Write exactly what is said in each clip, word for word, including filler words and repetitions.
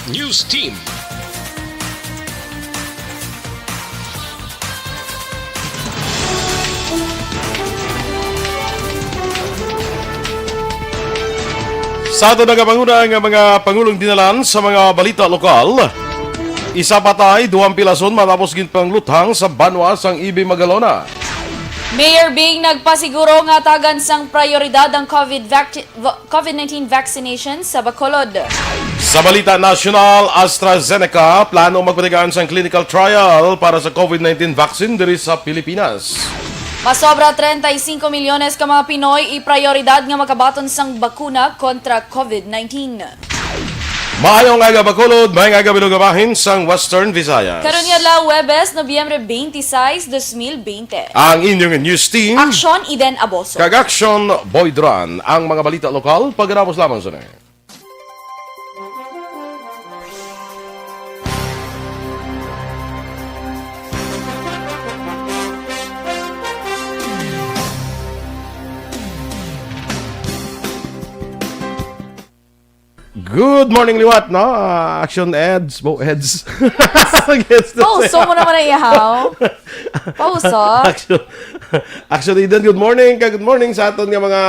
News Team. Sa aton nagapanguna nga mga pangulong dinalan sa mga balita lokal, isa patay, duhang pilason matapos ginpangluthang sa banwa sang Ibi Magalona. Mayor Bing nagpasiguro nga tagan sang prioridad ang COVID vac-, va-, COVID nineteen vaccination sa Bacolod. Sa balita nasyonal, AstraZeneca plano magpatigaan sang clinical trial para sa COVID nineteen vaccine diri sa Pilipinas. Masobra treinta y cinco milyones ka mga Pinoy iprioridad nga makabaton sang bakuna kontra COVID nineteen. Maayong aga, Bacolod. Maayong aga, Bilog nga bahin sang Western Visayas. Karon nga adlaw, Huwebes, Nobyembre twenty-six, dos mil bente. Ang inyong news team. Aksyon, Eden Aboso. Kag Aksyon, Boy Duran. Ang mga balita lokal, pagkatapos lamang sa na. Good morning, liwat, no? Ah, Action Eds, Bo Eds. Yes, Pauso mo naman ang ihaw. Pauso. Action, Action Eden, good morning. Kag good morning sa aton nga mga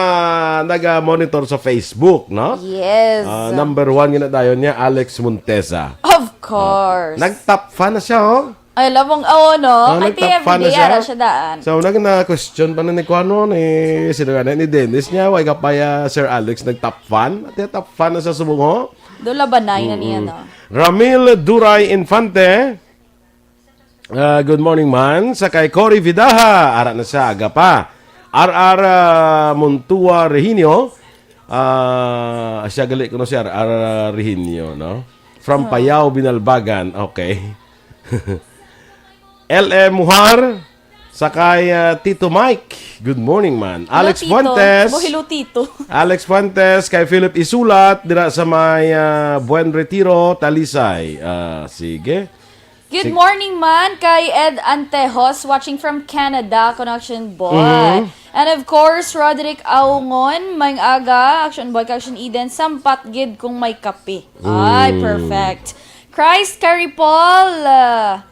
naga-monitor sa Facebook, no? Yes. Ah, number one nga na dayon niya, Alex Montesa. Of course. Nag-top fan na siya, oh. Ay, labong, oo, no? Ah, Kay nag-top fan na everyday siya. Ara siya daan. So, nag-, na-question pa na ni Kuano, ni, sino nga na, ni Dennis niya, way ka pa ya, Sir Alex, nag-top fan? At top fan na sa subong, ho? Dola ba na yun, Mm-mm. Ano? Ramil Duray Infante, ah, good morning, man. Sa kay Cory Vidaha, ara na siya, aga pa. R R, ah, Montua Rehinio, ah, siya gali ko no si R R Rehinio, no? From Ah. Payao, Binalbagan. Okay. L M Muhar, sa kay, ah, Tito Mike. Good morning, man. Hello, Alex Tito. Fuentes. Bo, hello, Tito. Alex Fuentes, kay Philip Isulat, dira sa may, ah, Buen Retiro, Talisay. Ah, sige. Good Sig- morning, man, kay Ed Antejos, watching from Canada, Connection Boy. Mhm. And of course, Roderick Aungon, may aga, Action Boy, Action Eden, sampat gid kung may kape. Ay, Mm. Perfect. Christ Caripol, ah,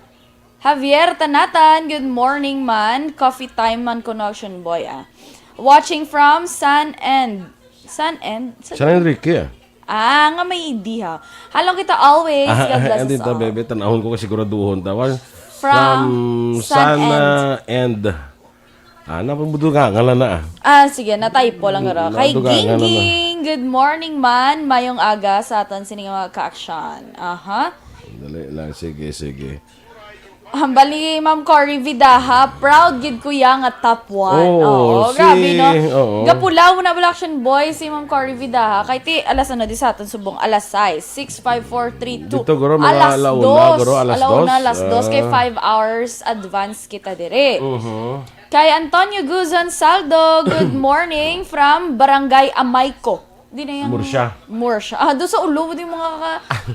Javier Tanatan, good morning, man. Coffee time man kuno, Action Boy, ah. Watching from San and, San and? San Enrique, ah. Ah, nga may idiha. Halong kita always. Ah, God bless and us dito, all. Bebe, tanahon ko kasi siguraduhon ta. From From San San and. Ah, and. Ah, napabudugangan lang na, ah. Ah, sige, na-typo lang, garo. Kay Nadugangan lang na. Gingging, good morning, man. Mayong aga sa aton sini nga mga ka-action. Aha. Dali lang, sige, sige. Hambal ni Ma'am Cory Vidaha, proud gid ko ya nga top one. Oo, Oo, si, grabe, no? Oo. Gapulaw mo na bala, Action Boy, si Ma'am Cory Vidaha. Kay ti, alas ano, di sa aton subong, alas sais, six, five, four, three, two. Dito, guro, mga Alas alauna, dos. guro, alas Alauna, dos. alas dos, kay Ah. five hours advance kita dire. Mhm. Kay Antonio Guzon Saldo, good morning from Barangay Amayco. Di na yung Murcia. Murcia. Ah, doon sa ulo, di mga ka,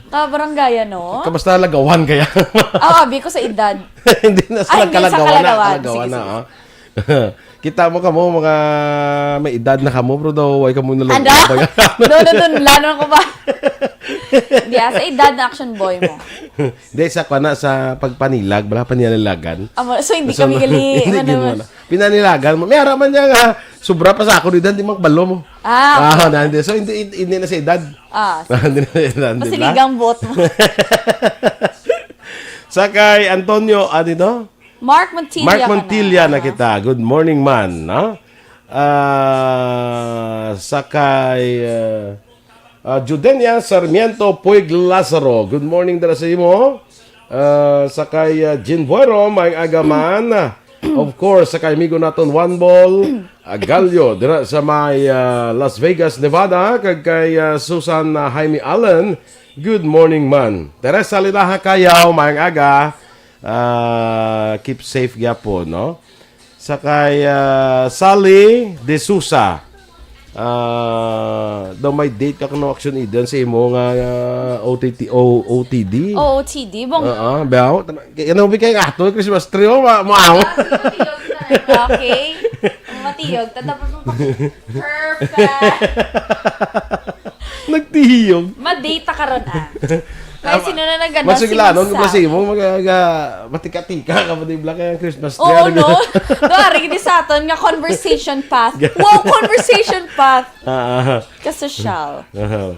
kabarangay, no? Kamusta lagawan kaya? Ah, abi ko sa edad. Hindi na sa Ay, hindi, sa kalagawan na, kalagawan. Kalagawan Sige, na, sige. Oh. Kita mo kamo, mga may edad na kamo, bro, daw, way kamo na Ano? lagawan. No, no, no, lalo na ko ba? Di, ah, sa edad na, Action Boy, mo. Hindi, sa kwa na, sa pagpanilag, wala pa niya lalagan. Amo, so, hindi So, kami gali, hindi, ano hindi mo naman. na. Pinanilagan mo. May ara man niya nga, sobra pa sa ako, di, di magbalo mo. Ah, Ah, okay. na, hindi. So, hindi, hindi, hindi na sa edad. Ah, Hindi na sa edad, di ba? Pasiligang buot mo. Sa kay Antonio, ah, dito? Mark Montilla Mark ka na. Montilla na Aha. kita. Good morning, man. No? Ah, sa kay, ah, ah, Judenia Sarmiento Puig Lazaro. Good morning dira sa imo. Ah, sa kay, ah, Jean Buero, may agaman. Of course, sa kay amigo naton Juan Bol, ah, Gallo, dira sa may, ah, Las Vegas, Nevada, kag kay, ah, Susan, ah, Jaime Allen. Good morning, man. Teresa Lilaha Kayaw, maayong aga. Ah, keep safe gyapon, no? Sa kay, ah, Sally De Sousa. Ah, daw may date ka kuno, Action Eden, sa imo nga, ah, O T T, O-, O T D? O O T D, bong. Oo, beo. Ano, bi kay ato, Christmas tree, oh, ma-, maaw. Ah, sige, matiyog na lang. Okay. Matiyog, tatapos mo pa. Perfect. Nagtihiyog. Ma-date ka ron, ah. Ay, sino na naganda? Masugilanon ko si mo, mag-, mag-, matika-tika ka pa, di ba, kaya Christmas tree? Oo, no? Doon, ari, gini sa aton nga conversation path. Wow, conversation path. Ah, ah. Kasosyal. Aha.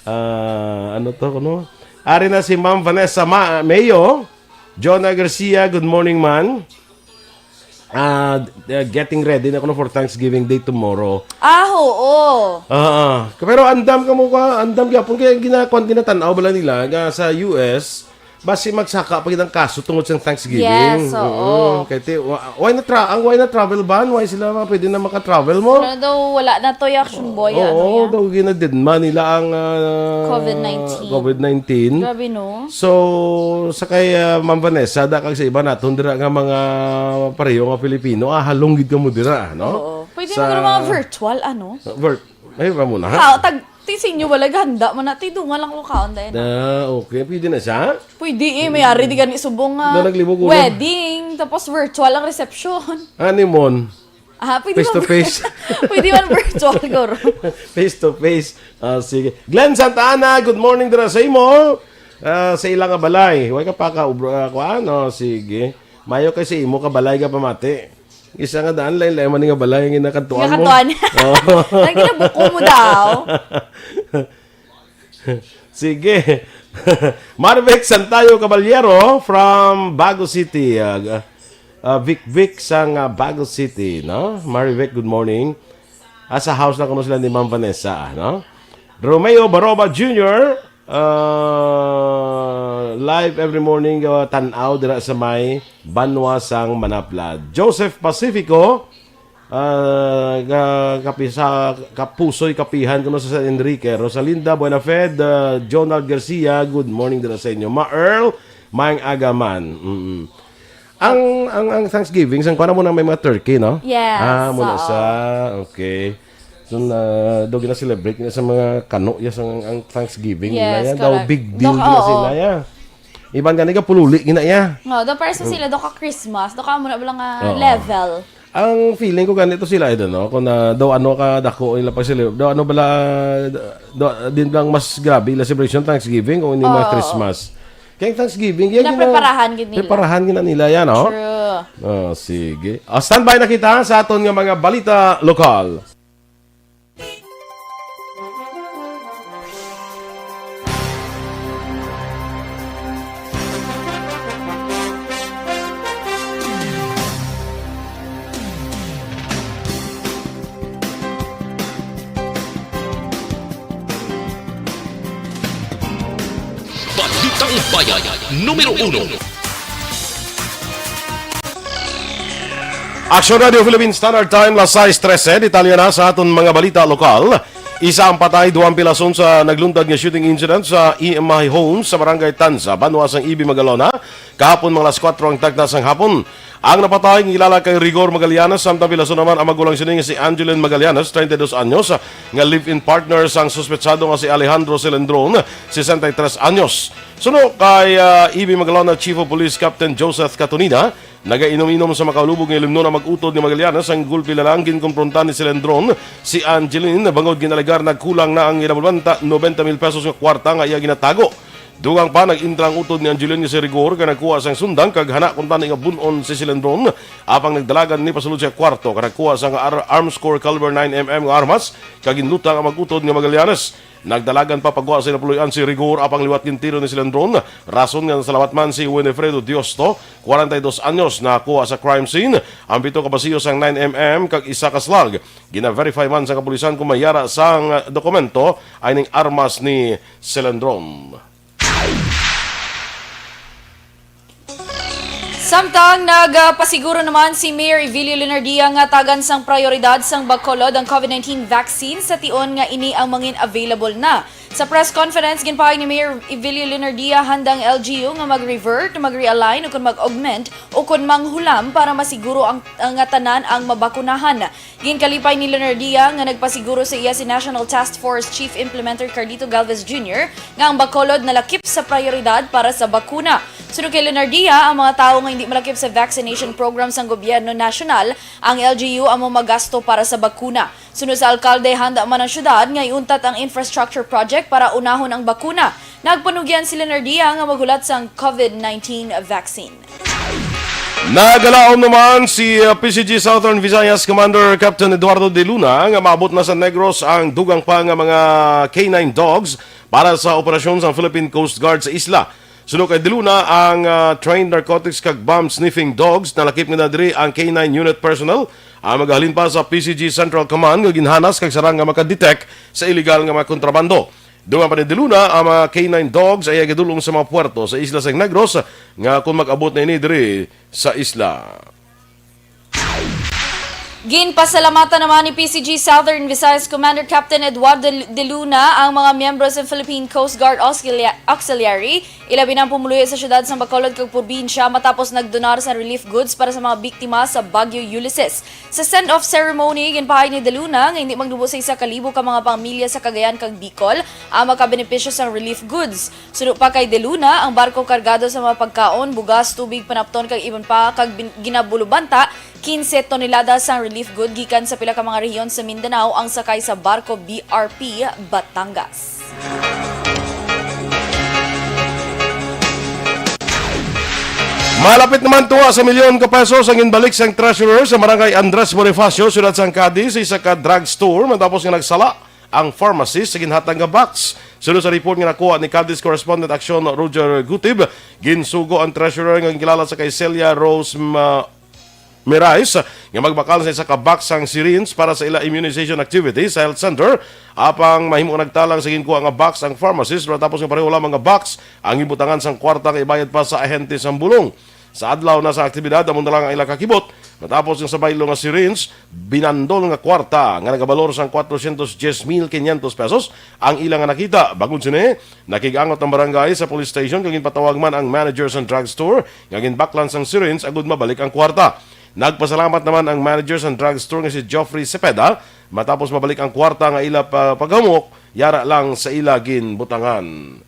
Ah, ano to, kuno? Ari na si Ma'am Vanessa Ma-, Mayo. Jonah Garcia, good morning, man. Ah, uh, getting ready na kuno for Thanksgiving Day tomorrow. Ah, oo. Ah, ah. Pero andam ka mo ka, andam gyapon kaya ginakuan, ginatan-aw bala nila nga sa U S, basi magsaka pa gid ang kaso tungod sa Thanksgiving. Yes, oo. Mm, kay ti-, wa-, why na tra-, ang why na travel ban? Why sila ma-, pwede na maka-travel mo? Wala daw, wala na to yung action boy, Oo, ano yan? Daw ginadidma nila ang, ah, COVID nineteen. COVID nineteen. Grabe, no? So, sa kay, ah, Ma'am Vanessa, da kag sa iba naton dira nga mga pareho nga Filipino, ah, halong gid kamo dira, no? Oo. Pwede Sa mo gud mga virtual, ano? Vir-, ay, ba mo na? Ha, tag, ti sa inyo, wala, ganda mo na. Ti, dunga lang ko kaon dahil na. Ah, okay. Pwede na siya? Pwede eh. May ari di gani subong nga Na naglibog ulo. Wedding, tapos virtual ang reception. Honeymoon. Ah, pwede Face man to vir-, face. Pwede man virtual, guro. Face to face. Ah, sige. Glenn Santa Ana, good morning dira sa imo. Ah, sa ila nga balay. Way ka pa ka ubro, ah, kuan? Oh, sige. Mayo kay sa imo ka balay ka pamati. Isa nga daan, lain-lain man nga balay ang ginakadtuan mo. Ginakadtuan. Oh. Ang ginabuko mo daw. Sige. Marvic Santayo Caballero from Bago City. Ah, ah, Vic Vic sang, ah, Bago City, no? Marvic, good morning. Ah, sa house na kuno sila ni Ma'am Vanessa, no? Romeo Baroba Junior, ah, live every morning, ah, tan-aw dira sa may Banwa sang Manapla. Joseph Pacifico, ah, ka-, kapisa-, kapusoy kapihan kuno sa San Enrique. Rosalinda Buenafed, ah, Jonald Garcia, good morning dira sa inyo. Ma Earl, maayong aga man. Mm-mm. Ang, ang, ang Thanksgiving, sang kuwan mo na may mga turkey, no? Yes, Ah, muna oo. sa, okay. So, na, do gina-celebrate na sa mga kano, ya, sa ang Thanksgiving Yes, nila, ya. Daw correct. big deal Dok-, gina oo. sila, ya. Iban gani ka pululi gina, ya. No, do para sa Mm. sila, do ka Christmas, do ka mo na lang nga Oo. level. Ang feeling ko ganito sila, I don't know, kung na, daw ano ka dako nila pag-celebrate, daw ano bala, daw, din lang mas grabe ila celebration Thanksgiving o hindi mga Oo, oo. Christmas. Kaya Thanksgiving, yan Pinapreparahan gina-, gid nila. preparahan gina nila yan, no? True. Oh, sige. Ah, standby na kita sa aton nga mga balita lokal. Balitang Bayan, numero uno. Action Radio Philippine Standard Time, las sais trese. Detalye na sa aton mga balita lokal. Isa ang patay, duha ang pilason sa nagluntad nga shooting incident sa E M I Homes sa Barangay Tanza, Banwa sang Ibi, Magalona. Kahapon, mga alas kuwatro ang takna sang hapon. Ang napatay, kilala kay Rigor Magallanes, samtang pilason naman ang magulang sini nga si Angeline Magallanes, treinta y dos anyos, nga live-in partner sang suspetsado nga si Alejandro Cilendron, sesenta y tres anyos. Suno kay, ah, Ibi, Magalona Chief of Police Captain Joseph Catonina, nagainom-inom sa makaulubog nga ilimnon ang mag-utod ni Magallanes. Ang gulpi na lang ginkompronta ni Cilendron si Angeline bangod ginalegar nagkulang na ang ginabulbanta noventa mil pesos nga kwarta nga iya ginatago. Dugang pa, nag-intra ang utod ni Angeline nga si Rigor kag nagkuha sang sundang kag hana kuntani nga bun-on si Cilendron, apang nagdalagan ni pasulod sa kwarto kag nagkuha sang ar-, arms core caliber nine M M nga armas kag ginlutang ang mag-utod nga Magallanes. Nagdalagan pa pagwa sa napuloy-an si Rigor, apang liwat gintiro ni Cilendron, rason nga nasalawat man si Winifredo Diosto, kwarenta y dos anyos, nakuha sa crime scene ang pito ka basiyo sang nine M M kag isa ka slug. Gina-verify man sa kapulisan kung may yara sang dokumento ay ning armas ni Cilendron. Samtang nagapasiguro naman si Mayor Evilio Leonardia nga tagan sang prayoridad sang Bacolod ang COVID nineteen vaccine sa tion nga ini ang mangin available na. Sa press conference, ginpahayag ni Mayor Evilio Leonardia handa ang L G U nga mag-revert, mag-realign, o kon mag-augment, o kon manghulam para masiguro ang, ang nga tanan ang mabakunahan. Ginkalipay ni Leonardia nga nagpasiguro sa iya si National Task Force Chief Implementer Carlito Galvez Junior nga ang Bacolod nalakip sa prayoridad para sa bakuna. Suno kay Leonardia, ang mga tawo nga hindi malakip sa vaccination program sang gobyerno nasyonal, ang L G U amo magasto para sa bakuna. Suno sa alkalde, handa man ang syudad nga iuntat ang infrastructure project para unahon ang bakuna. Nagpanugyan si Leonardia nga maghulat sang COVID nineteen vaccine. Nagalaom naman si, uh, P C G Southern Visayas Commander Captain Eduardo De Luna nga maabot na sa Negros ang dugang pa nga mga K nine dogs para sa operasyon sang Philippine Coast Guard sa isla. Suno kay De Luna, ang, uh, trained narcotics kag bomb sniffing dogs, nalakip nga na diri ang K nine unit personnel ang magahalin pa sa P C G Central Command nga ginhanas kag sarang nga makadetect sa illegal nga mga kontrabando. Dugang pa ni De Luna, ang mga K nine dogs ay gadulong sa mga puerto sa isla sang Negros nga kung mag-abot na ini diri sa isla. Ginpasalamatan naman ni P C G Southern Visayas Commander Captain Eduardo De Luna ang mga miyembro sa Philippine Coast Guard Auxilia-, Auxiliary, ilabi na ang pumuluyo sa siyudad sang Bacolod kag probinsya matapos nagdonar sa relief goods para sa mga biktima sa Bagyo Ulysses. Sa send-off ceremony, ginpahayag ni De Luna nga hindi magnubo sa isa ka libo ka mga pamilya sa Cagayan kag Bicol ang makabenepisyo sang relief goods. Suno pa kay De Luna, ang barko kargado sa mga pagkaon, bugas, tubig, panapton kag iban pa kag bin-, ginabulubanta quince tonelada sang relief good gikan sa pila ka mga rehiyon sa Mindanao ang sakay sa barko B R P Batangas. Malapit naman tunga sa milyon ka pesos ang ginbalik sang treasurer sa Barangay Andres Bonifacio, siyudad sang Cadiz, sa isa ka drugstore matapos nga nagsala ang pharmacist sa ginhatag nga box. Suno sa report nga nakuha ni Cadiz correspondent Action Roger Gutib, ginsugo ang treasurer nga ginkilala sa kay Celia Rose Ma-, Mirais nga magbakal sa isa ka box sang syringe para sa ila immunization activity sa health center. Apang mahimo nagtalang sa ginkuha nga box ang pharmacist, matapos nga pareho lamang nga box ang gibutangan sang kwarta nga ibayad pa sa ahente sang bulong. Sa adlaw na sa aktibidad, amo na lang ang ila kakibot. Matapos nga sa baylo nga syringe, binandol nga kwarta nga nagabalor sang cuatrocientos diez mil quinientos pesos ang ila nga nakita. Bangod sini, nakig-angot ang barangay sa police station kag ginpatawag man ang manager sang drugstore nga ginbaklan sang syringe agud mabalik ang kwarta. Nagpasalamat naman ang manager sang drugstore nga si Geoffrey Cepeda matapos mabalik ang kwarta nga ila pa paghamok yara lang sa ila ginbutangan.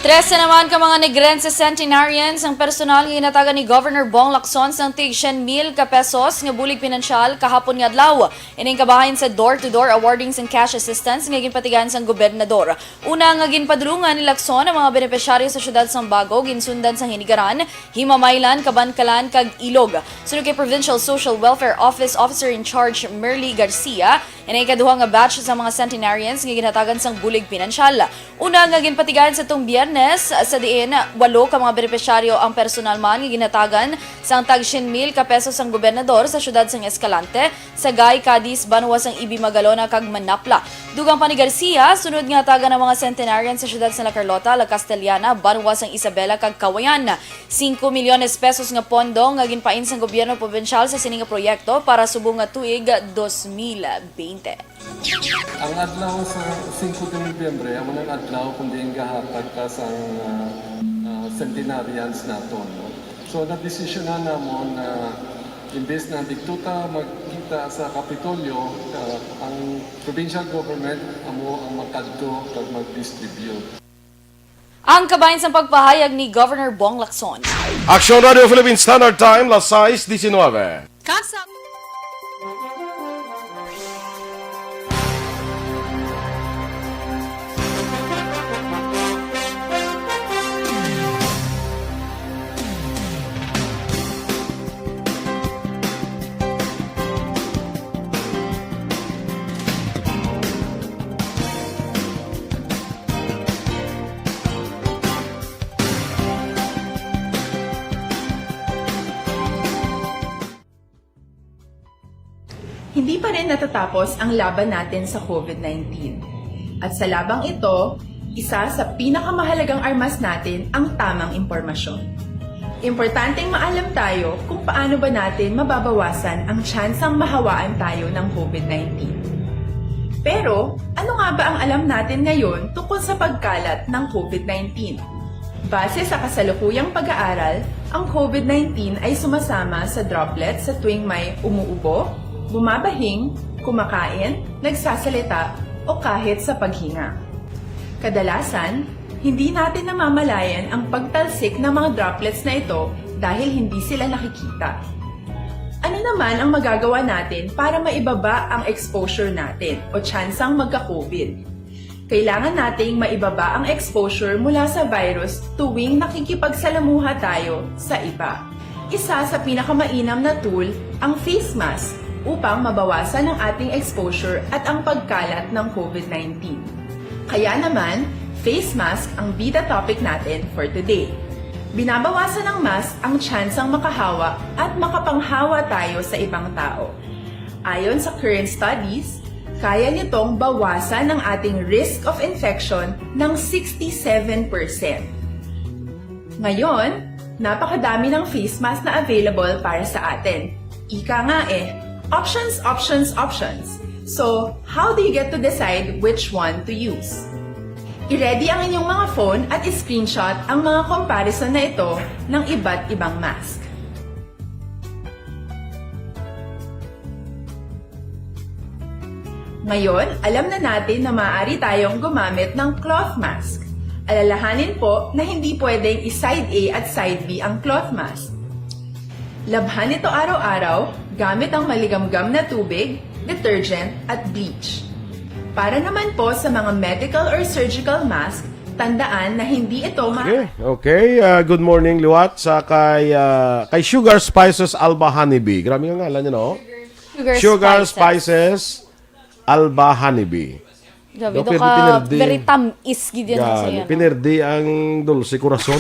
Trese naman ka mga Negrense centenarians ang personal nga ginhatagan ni Governor Bong Lacson sang tig syen mil ka pesos nga bulig pinansyal kahapon nga adlaw. Ining kabahin sa door-to-door awarding sang cash assistance nga ginpatigayon sang gobernador. Una nga ginpadulungan ni Lacson ang mga benepisyaryo sa siyudad sang Bago, ginsundan sang Hinigaran, Himamaylan, Kabankalan, kag Ilog. Suno kay Provincial Social Welfare Office Officer in Charge Merly Garcia, ina ikaduha nga batch sa mga centenarians nga ginhatagan sang bulig pinansyal. Una nga ginpatigayon sa tong Biyernes, sa diin walo ka mga benepisyaryo ang personal man nga ginhatagan sang tag syen mil ka pesos sang gobernador sa siyudad sang Escalante, Sagay, Cadiz, banwa sang Ibi, Magalona, kag Manapla. Dugang pa ni Garcia, sunod nga hatagan ang mga centenarian sa siyudad sa La Carlota, La Castellana, banwa sang Isabela, kag Cauayan. Singko milyones pesos nga pondo nga ginpain sang gobyerno probinsyal sa sini nga proyekto para subong nga tuig dos mil bente. Ang adlaw sa singko de Nobyembre amo nang adlaw kon diin gahatag ta sang, ah, ah, centenarians naton, no? So, nadesisyonan namon na imbes na didto ta magkita sa Kapitolyo, ah, ang provincial government amo ang makadto kag mag-distribute. Ang kabahin sang pagpahayag ni Governor Bong Lacson. Aksyon Radio Philippine Standard Time, las sais diecinueve. Kag sa Hindi pa rin natatapos ang laban natin sa COVID nineteen. At sa labang ito, isa sa pinakamahalagang armas natin ang tamang impormasyon. Importanteng maalam tayo kung paano ba natin mababawasan ang tsansang mahawaan tayo ng COVID nineteen. Pero, ano nga ba ang alam natin ngayon tungkol sa pagkalat ng COVID nineteen? Base sa kasalukuyang pag-aaral, ang COVID nineteen ay sumasama sa droplets sa tuwing may umuubo, bumabahing, kumakain, nagsasalita, o kahit sa paghinga. Kadalasan, hindi natin namamalayan ang pagtalsik ng mga droplets na ito dahil hindi sila nakikita. Ano Naman ang magagawa natin para maibaba ang exposure natin o tsansang magka-covid? Kailangan nating maibaba ang exposure mula sa virus tuwing nakikipagsalamuha tayo sa iba. Isa sa pinakamainam na tool ang face mask upang mabawasan ang ating exposure at ang pagkalat ng covid nineteen. Kaya naman, face mask ang bida topic natin for today. Binabawasan ng mask ang tsansang makahawa at makapanghawa tayo sa ibang tao. Ayon sa current studies, kaya nitong bawasan ang ating risk of infection ng sixty-seven percent. Ngayon, napakadami ng face mask na available para sa atin. Ika nga eh, options, options, options. So, how do you get to decide which one to use? I-ready ang inyong mga phone at i-screenshot ang mga comparison na ito ng iba't ibang mask. Ngayon, alam na natin na maaari tayong gumamit ng cloth mask. Alalahanin po na hindi pwedeng i-side A at side B ang cloth mask. Labhan ito araw-araw gamit ang maligamgam na tubig, detergent, at bleach. Para naman po sa mga medical or surgical mask, tandaan na hindi ito ma- Okay, okay. Ah, good morning, liwat sa kay ah, kay Sugar Spices Alba Honeybee. Grabe nga ngalan niya, no? Sugar Spices Alba Honeybee. Grabe, Daw do pin- ka pinirdi. Very tamis gid yan sa Gani, iyo, no? Pinirdi ang dulce corazon.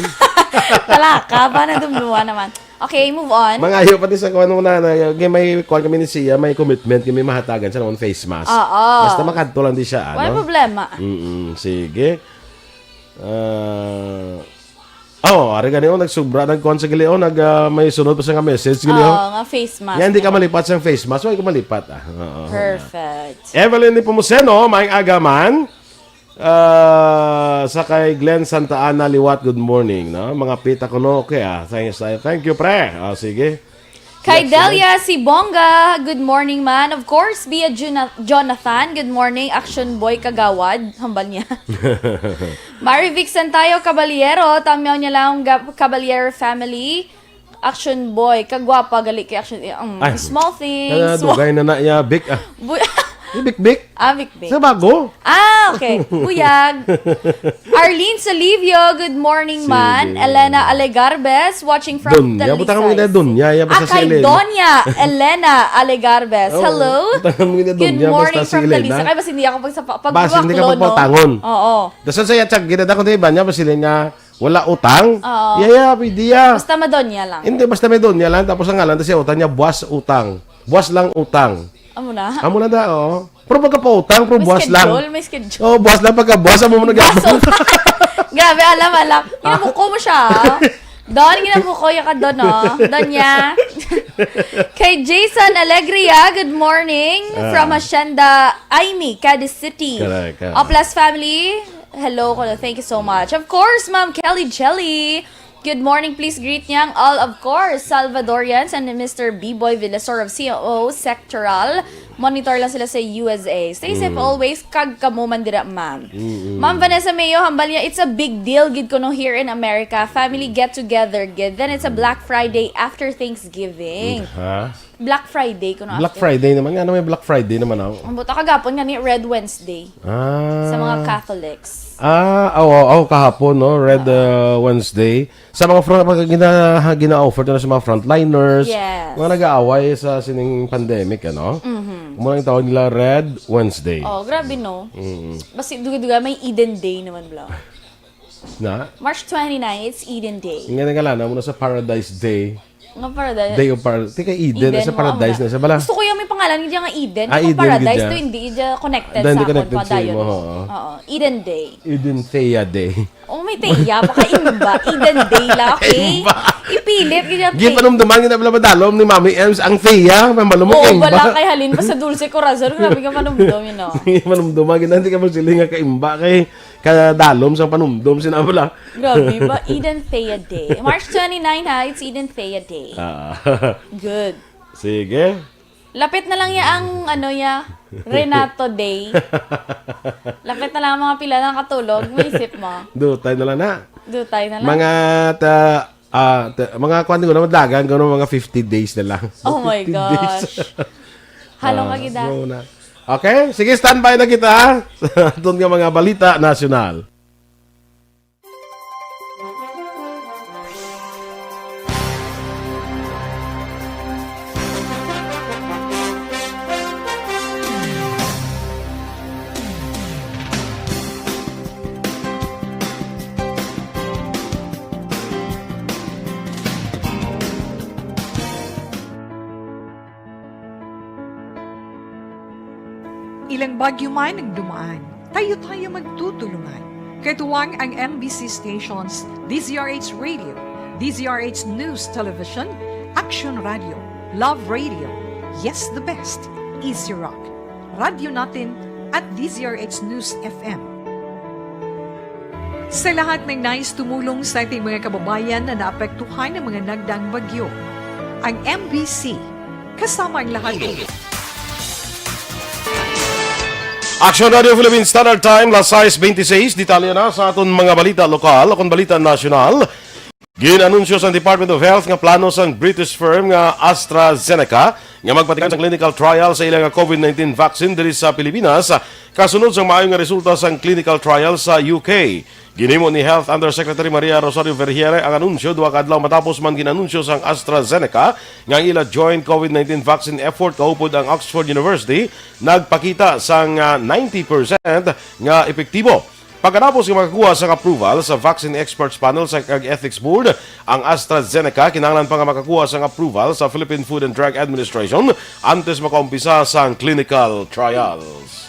Talaka, ba na dumduwa naman. Okay, move on. Mangayo pati sa kuan mo na, na kay may kuan kami ni siya, may commitment kami mahatagan sa noon face mask. Oo. Basta makadto lang di siya, ano? Wala problema. Mm, sige. Ah, oh, ari gani, oh, nagsubra, nagkuan sa gali, oh, nag, ah, may sunod pa sa nga message gali, Oo, oh. Nga face mask. Yan, di ka malipat sa face mask. Wala ka malipat, ah. Oo. Perfect. Evelyn Nepomuceno, maayong aga man. Ah, sa kay Glenn Santa Ana, liwat, good morning, no? Mga pita ko, no? Okay, ah. Thank, thank you, pre. Ah, sige. Kay Yes, Delia Sibonga, good morning man. Of course, Bia Juna- Jonathan, good morning. Action Boy Kagawad, hambal niya. Marivic Santayo Caballero, tamyaw niya lang ang Gab- Caballero family. Action Boy, kagwapa, gali kay Action, eh, ang Ay, small things. Kaya small- dugay na na ya, Bik. Ah, Bu- eh, Bik, Bik. ah, Big Big. Sa bago? Ah, okay. Buyag. Arlene Salivio, good morning, Sige. man. Elena Alegarbes, watching from Donya, Talisay. butang mo na Donya, ya, basta Ah, si kay Elena. Donya Elena Alegarbes. Oo, Hello. butang mo na Good Donya, morning basta si from Elena. Talisay. Kaya basta hindi ako pagsa- pag Basta hindi ka pagwaklo, no? pagpautangon. Oo. Dasan sa iya, tsag, ginadakon sa iba niya, basta nga, wala utang. Oo. Yaya, pwede ya. Basta Madonya lang. Hindi, basta may Donya lang. Tapos ang ngalan, siya utang niya, buwas utang. Buwas lang utang. Amo na. Amo na da, oh. Pero pagka pautang, pero May buwas lang. schedule, may schedule. Oh, buwas lang pagka buwas, amo mo nag- Baso. Grabe, alam, alam. Ginabuko mo siya, ah. Don, ginabuko ya ka, Don, oh. Don ya. Kay Jason Alegria, good morning. Ah. From Hacienda Aimee, Cadiz City. Correct, ah. Oplas family, hello, kuno. Thank you so much. Of course, Ma'am Kelly Jelly. Good morning. Please greet niyang all, of course, Salvadorians and Mister B-Boy Villasor of C O O Sectoral. Monitor lang sila sa U S A. Stay safe always. Kag kamo man dira, ma'am. Ma'am Vanessa Mayo, hambal niya, it's a big deal gid kuno here in America. Family get together gid. Then it's a Black Friday after Thanksgiving. Ha? Black Friday kuno Black after. Friday naman. Nga naman may Black Friday naman ako. Ang buta kagapon nga ni Red Wednesday Ah. sa mga Catholics. Ah, oh, oh, oh, kahapon, no? Red uh, Wednesday. Sa mga front, pag gina, gina-offer na sa mga frontliners, Yes. mga nag-aaway sa sining pandemic, ano? Mm-hmm. Muna ang tawag nila Red Wednesday. Oh, grabe no. Mm. Basi duga-duga may Eden Day naman bla. Na? March twenty-nine, it's Eden Day. Nga nagala na muna sa Paradise Day. Nga paradise. Day of Paradise. Tika Eden, Eden sa mo, Paradise amo na sa bala. Gusto ko yung may pangalan niya nga Eden. Ah, Kung Eden, Paradise, gid to ya. hindi siya connected Hindi sa akon connected sa padayon. Imo, oo. Oo. Eden Day. Eden Thea Day. Oh, may Thea. Baka imba. Eden Day la, okay? Imba. Ipilit. Ganyan, Gin panumduman kita pala madalom ni Mami Ems ang Thea. May malumok Oo, imba. bala kay halin pa sa Dulce Corazon. Grabe ka manumdum, you know. Gin panumduman kita, hindi ka magsiling nga kaimba kay kadalom sa panumdum sina pala. Grabe ba? Eden Thea Day. March twenty-nine ha, it's Eden Thea Day. Ah. Good. Sige. Lapit na lang ya ang ano ya, Renato Day. Lapit na lang ang mga pila na katulog. May isip mo. Dutay na lang na. Dutay na lang. Mga ta, Ah, t- mga kwan ko na madlagan, kuno mga fifty days na lang. Oh my fifty days. Gosh. Halong Ah, lagi da. Mao na. Okay, sige, standby na kita, ha? Sa aton nga mga balita nasyonal. Ilang bagyo man ang dumaan, tayo-tayo magtutulungan. Katuwang ang M B C stations, D Z R H Radio, D Z R H News Television, Action Radio, Love Radio, Yes the Best, Easy Rock, Radyo Natin, at D Z R H News F M. Sa lahat ng nais tumulong sa ating mga kababayan na naapektuhan ng mga nagdaang bagyo, ang M B C, kasama ang lahat. Action Radio Philippine Standard Time, las sais beintiseis. Detalye na sa aton mga balita lokal, akon balita nasyonal. Gin-anunsyo sang Department of Health nga plano sang British firm nga AstraZeneca nga magpatigayon sang clinical trial sa ila nga COVID nineteen vaccine diri sa Pilipinas, kasunod sang maayo nga resulta sang clinical trial sa U K. Ginhimo ni Health Undersecretary Maria Rosario Vergeire ang anunsyo duha ka adlaw matapos man gin-anunsyo sang AstraZeneca nga ang ila joint COVID nineteen vaccine effort kaupod ang Oxford University nagpakita sang, ah, ninety percent nga epektibo. Pagkatapos nga makakuha sang approval sa Vaccine Experts Panel sa kag Ethics Board, ang AstraZeneca kinahanglan pa nga makakuha sang approval sa Philippine Food and Drug Administration antes makaumpisa sang clinical trials.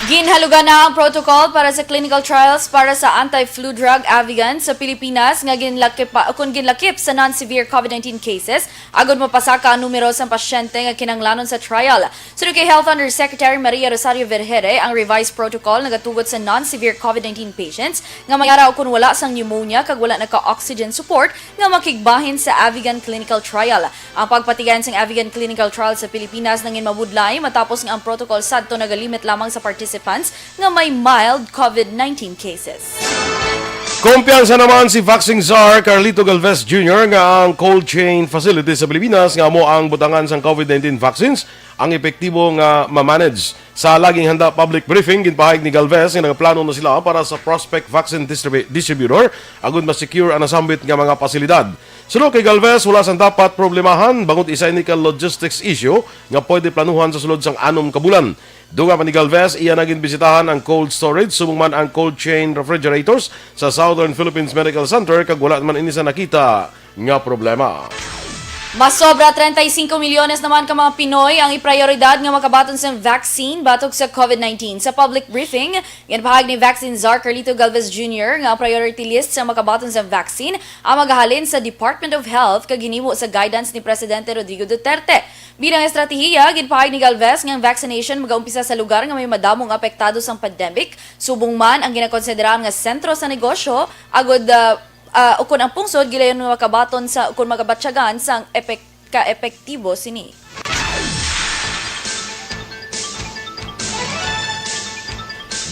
Ginhalugan na ang protocol para sa clinical trials para sa anti-flu drug Avigan sa Pilipinas nga ginlakip pa, kun ginlakip sa non-severe COVID nineteen cases, agud mapasaka ang numero sang pasyente nga kinahanglanon sa trial. Suno kay Health Undersecretary Maria Rosario Vergeire, ang revised protocol nagatugot sa non-severe COVID nineteen patients nga may ara ukon wala sang pneumonia kag wala nagka-oxygen support nga makigbahin sa Avigan clinical trial. Ang pagpatigayon sang Avigan clinical trial sa Pilipinas nangin mabudlay matapos nga ang protocol sadto nagalimit lamang sa participants nga may mild COVID nineteen cases. Kumpiyansa naman si vaccine czar Carlito Galvez Junior nga ang cold chain facility sa Pilipinas nga amo ang butangan sang COVID nineteen vaccines ang epektibo nga ma-manage. Sa Laging Handa public briefing, ginpahayag ni Galvez nga nagaplano na sila para sa Prospect Vaccine Distribu-, Distributor agud ma-secure ang nasambit nga mga pasilidad. Suno kay Galvez, wala sang dapat problemahan bangod isa ini ka logistics issue nga pwede planuhan sa sulod sang anom ka bulan. Dugang pa ni Galvez, iya na ginbisitahan ang cold storage subong man ang cold chain refrigerators sa Southern Philippines Medical Center kag wala man ini sa nakita nga problema. Masobra treinta y cinco milyones naman ka mga Pinoy ang iprioridad nga makabaton sang vaccine batok sa COVID nineteen. Sa public briefing, ginpahayag ni Vaccine Czar Carlito Galvez Junior nga ang priority list sa makabaton sang vaccine ang magahalin sa Department of Health kag hinimo sa guidance ni Presidente Rodrigo Duterte. Bilang estratehiya, ginpahayag ni Galvez nga ang vaccination magaumpisa sa lugar nga may madamo nga apektado sang pandemic, subong man ang ginakonsiderar nga sentro sa negosyo, agud, ah, ah, ukon ang pungsod gilayon nga makabaton sa ukon magabatyagan sang epek-, ka-epektibo sini.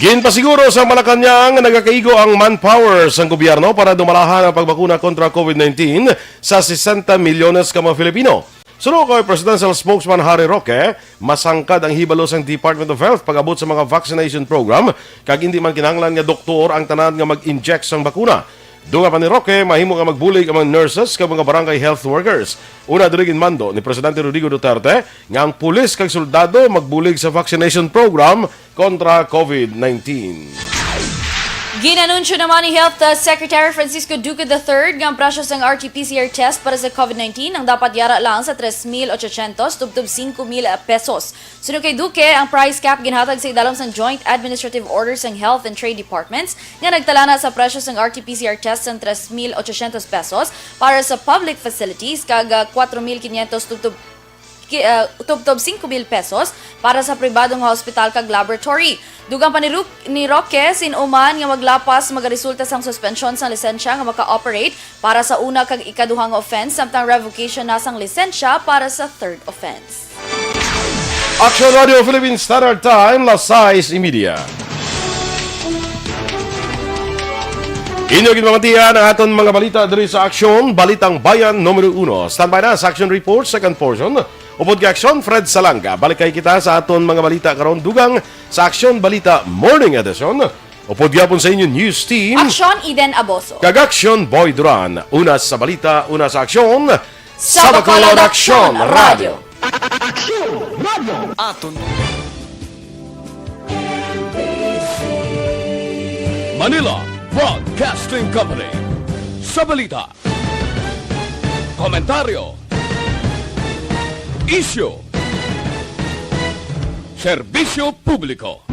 Ginpasiguro sa Malacañang nga nagakaigo ang manpower sang gobyerno para dumalahan ang pagbakuna kontra COVID nineteen sa sesenta milyones ka mga Filipino. Suno kay Presidential Spokesman Harry Roque, masangkad ang hibalo sang Department of Health pag-abot sa mga vaccination program, kag indi man kinahanglan nga doktor ang tanan nga mag-inject sang bakuna. Dunga pa ni Roque, mahimo nga magbulig ang mga nurses kag mga barangay health workers. Una diri ginmando ni Presidente Rodrigo Duterte nga ang pulis kag soldado magbulig sa vaccination program kontra COVID nineteen. Ginanunsyo naman ni Health, uh, Secretary Francisco Duque the third nga ang presyo sang R T P C R test para sa COVID nineteen ang dapat yara lang sa tres mil ochocientos tubtob singko mil pesos. Suno kay Duque, ang price cap ginhatag sa idalom sang Joint Administrative Order sang Health and Trade Departments nga nagtalana sa presyo sang R T P C R test sang tres mil ochocientos pesos para sa public facilities kag, ah, kuwatro mil kinyentos tubtob ki-, ah, tubtob singko mil pesos para sa pribado nga hospital kag laboratory. Dugang pa ni Ru-, ni Roque, sin-o man nga maglapas magaresulta sang suspensyon sang lisensya nga maka-operate para sa una kag ikaduha nga offense, samtang revocation na sang lisensya para sa third offense. Action Radio Philippine Standard Time, las sais y media. Inyo ginpamatian ang aton mga balita diri sa Aksyon, Balitang Bayan numero uno. Standby na sa Aksyon Report, second portion. Upod kay Aksyon, Fred Salanga. Balik kay kita sa aton mga balita karon, dugang sa Aksyon Balita Morning Edition. Upod gyapon sa inyo news team. Aksyon, Eden Aboso. Kag Aksyon, Boy Duran. Una sa balita, una sa aksyon. Sa Bacolod Aksyon Radio. Aton Manila Broadcasting Company. Sa balita, komentaryo, isyu, serbisyo publiko.